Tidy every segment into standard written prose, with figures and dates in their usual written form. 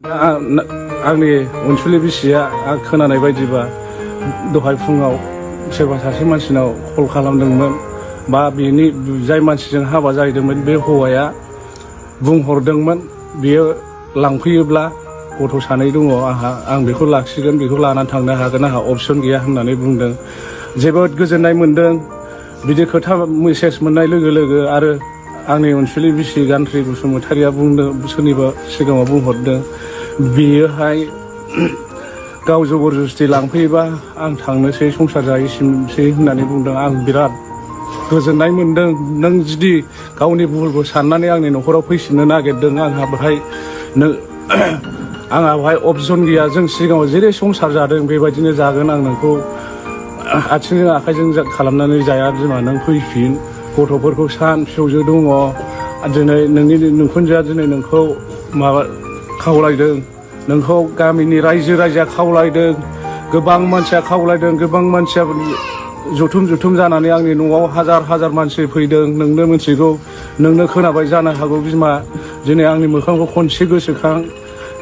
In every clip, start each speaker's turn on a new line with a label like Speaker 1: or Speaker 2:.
Speaker 1: आंनि अनसुलि बिसिया आं खोनानाय बायदिबा दहाय फुङाव सोरबा सासे मानसिनाव कल खालामदोंमोन बा बेनि जाय मानसिजों हाबा जाहैदोंमोन बे हौवाया बुंहरदोंमोन बियो लांफैयोब्ला गथ' सानै दङ आं बेखौ लाखिगोन बेखौ लानानै थांनो हागोन आंहा अपसन गैया होननानै बुंदों। जोबोद गोजोननाय मोन्दों बिदि खोथा मेसेज मोननाय लोगो लोगो। आरो आंनि अनसुलि बिसि गानथ्रि बसुमतारिया बुंदों सोरनिबा सिगाङाव बुंहरदों बियोहाय गाव जबरदस्ति लांफैयोबा आं थांनोसै संसार जाहैसिनसै होननानै बुंदों। आं बिराद गोजोननाय मोन्दों। नों जुदि गावनि भुलखौ साननानै आंनि न'खराव फैफिननो नागिरदों आंहा बेहाय अपसन गैया। जों सिगाङाव जेरै संसार जादों बेबायदिनो जागोन। आं नोंखौ आथिंजों आखाइजों खालामनानै जाया बिमा। नों फैफिन गथ'फोरखौ सान फिसौजो दङ। दिनै नोंनि नोंखुनजोआ दिनै नोंखौ खावलायदों। नोंखौ गामिनि रायजो राजाया खावलायदों। गोबां मानसिया खावलायदों। गोबां मानसिया जथुम जानानै आंनि न'आव हाजार मानसि फैदों। नोंनो मिथिगौ नोंनो खोनाबाय जानो हागौ बिमा। दिनै आंनि मोखांखौ खनसे गोसोखां।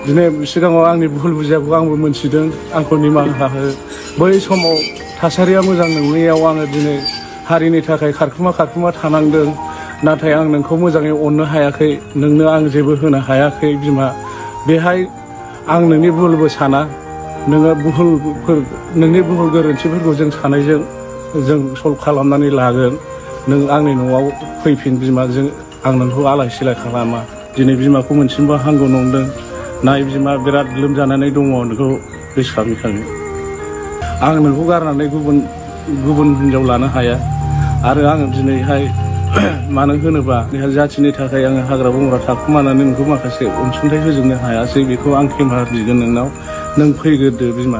Speaker 1: दिनै सिगाङाव आंनि भुल बुजियाखौ आंबो मोनथिदों। आंखौ निमाहा हो। बै समाव थासारिया मोजां नङैयाव आङो दिनै हारिनि थाखाय खारखुमा थानांदों। नाथाय आं नोंखौ मोजाङै अननो हायाखै। नोंनो आं जेबो होनो हायाखै बिमा। बेहाय आं नोंनि भुलबो साना। नोंनि भुल गोरोन्थिफोरखौ जों सानैजों जों सल्भ खालामनानै लागोन। नों आंनि न'आव फैफिन बिमा। आं नोंखौ आलाय सिलाय खालामा। दिनै बिमाखौ मोनसिनबा हामगौ नंदों। नाय बिमा बिराद लोमजानानै दङ नोंखौ गोसोखाङै। आं नोंखौ गारनानै गुबुन हिनजाव लानो हाया। आरो आं दिनैहाय मानो होनोबा जाथिनि थाखाय आङो हाग्रा बंग्रा थाखुमानानै नोंखौ माखासे अनसुंथाइ होजोबनो हायासै। बेखौ आं खेमा बिगोन नोंनाव। नों फैग्रोदो बिमा।